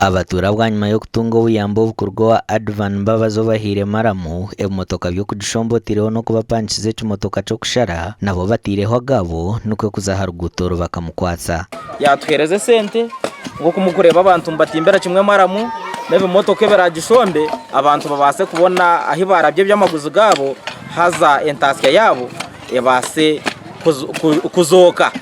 Abatuura bwanyima y'okutunga obuyambi obu kuruga owa Advan Mbabazi obahaire maramu, ebimotoka by'okugishomba otaireho n'okubapangisiza ekimotoka ky'okushara, nabo bataireho agaabo nikwo kuza aha ruguuto oru bakamukwatsa. Yaatuheereza esente nk'oku murikureeba abantu nibatimbira kimwe maramu n'ebimotoka ebiraagishombe abantu babaase kubona ahu baarabya eby'amaguzi gaabo haza entaasya yaabo ebaase kuzooka.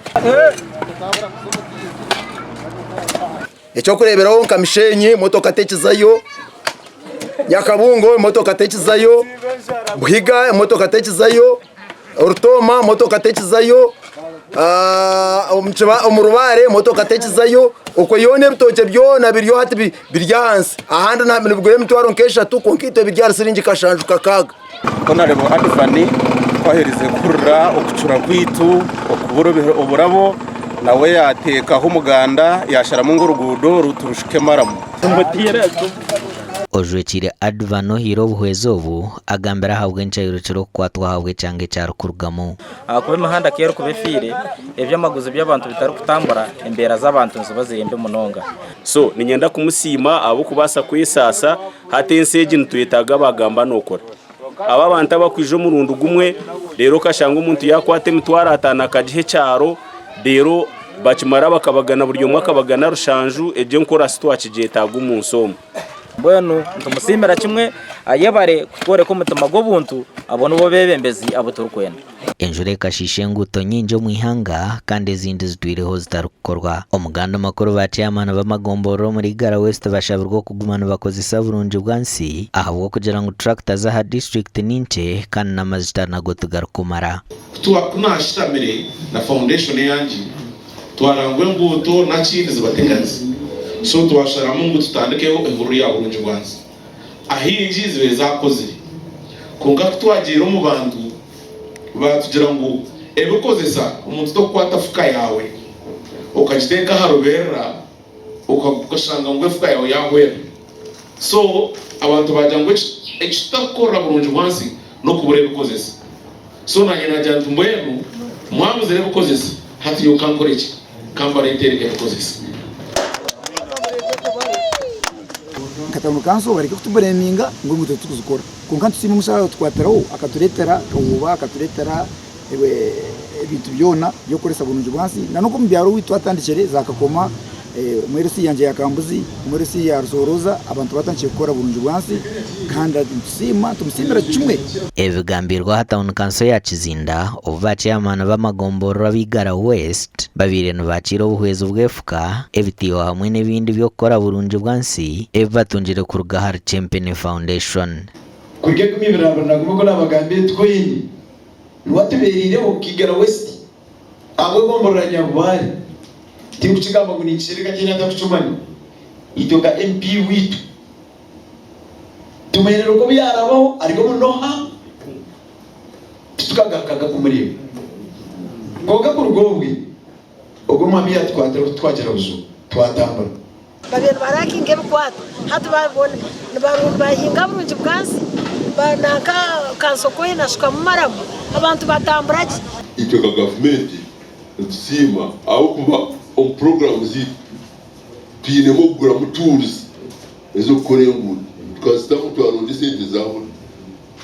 Eky'okureeberaho nka Mishenyi emotoka tekizayo, Nyakabungo emotoka tekizayo, Buhiga emotoka tekizayo, Orutooma emotoka tekizayo, omu Rubare emotoka tekizayo, okwo yoona ebitookye byona biriyo hati biri ahansi. Ahandi nibigura emitwaro nk'eshatu kwonka itwe biri ahari siringi kashanju kakaaga. Honarebo Advani ku aherize kuhurira okucura kwaitu okubura oburabo nawe yateekaho omuganda yasharamu ngu oruguudo oru turushuke maramu. Ojwekiire Advani ohaire obuhwezi obu agambire ahabw'enki airukire okukwatwa ahabw'ekyanga eki arikurugamu. Ahakuba emihanda ku erikuba efiire, eby'amaguzi by'abantu bitarikutambura, embeera z'abantu niziba ziri mbi munonga. So niinyenda kumusiima ahabw'okubaasa kwesaasa. Hati ensi egi nitwetaaga abaagamba nookora. Abo abantu abakwija omurundi gumwe reero okashanga omuntu yaakwata emitwaro ataano akagiha ekyaro reero bakimara bakabagana buri omwe akabagana rushanju, egyo enkora titwakigyetaaga omu nsi omu. Mbwenu nitumusiimira kimwe ayebare kutworeka omutima gw'obuntu, abo nibo beebembezi abu turikwenda. Enjura ekashiisha enguuto nyingi omu ihanga kandi ezindi zitwireho zitarikukorwa. Omu gandi makuru ba chairman b'amagomborora omuri Igara West bashabirwe okuguma nibakozesa burungi bwansi ahabw'okugira ngu tractor z'aha disiturikiti ni nkye kandi n'amajuta nago tigarikumara. Ku naashutamire na foundation eyangye twarangwa enguuto naki nizibateganisa so twasharamu ngu tutandikeho ehururu ya burungi bwansi. Ahaingi zibaire zaakozire kwonka ku twagiire omu bantu baatugira ngu ebikozesa omuntu tokukwata fuka yaawe okagiteeka aha ruberera okashanga ngu efuka yaawe yaahwera. So abantu baagira ngu eki tutakukorera burungi bwansi n'okubura ebikozesa. So naanye naagira nti mbwenu mwabuzire ebikozesa hati nyowe kankore ki? Kambareetere ebikozesa. Nka tawuni kanso bareke kutubureminga ngu enguuto titukuzikora kwonka nitusiima omushaija owatukwatiraho akatureetera kahuuba akatureetera ebintu byona by'okukoresa burungi bwansi na n'oku omu byaro owaitu twatandikire za Kakoma omu LC yangye ya Kambuzi omu LC ya Rusooroza abantu batandikire kukora burungi bwansi kandi nitusiima nitumusiimira kimwe. Ebi bigambirwe aha tawuni kanso ya Kizinda obu ba chairman b'amagomborora ab'Igara West babaire nibakiira obuhwezi bw'efuka, ebitiiho hamwe n'ebindi by'okukora burungi bwansi ebi batungire kuruga ahari Chempeni Foundation. Kuruga 2021 oku nabagambire Tukoine niwe atubereireho Kigara West ahabw'egomborora Nyabubare. Tinkukigamba ngu ninkishereka tihaine atakukimanya. Itwe nka MP waitu tumuherera oku yarabaho ari omu Noha titukagarukaga kumureeba. Kwonka kuruga obwe ogwo omwami yatukwatira kututwagira buju twatambura. Babaire nibarakinga ebikwato hati babona nibahinga burungi bwansi nanka kanso koine ashukamu maramu abantu batambura gye. Itwe nka gavumenti nitusiima ahabw'okuba omu puroguraamu zaitu twinemu okuguramu tuuruzi ez'okukora enguuto tukazitamu twaronda esente zaabura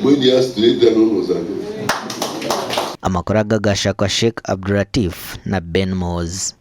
mbwenu yaazitureetera noonooza. Amakuru aga gashakwa Sheikh Abdulatif na Ben Moz.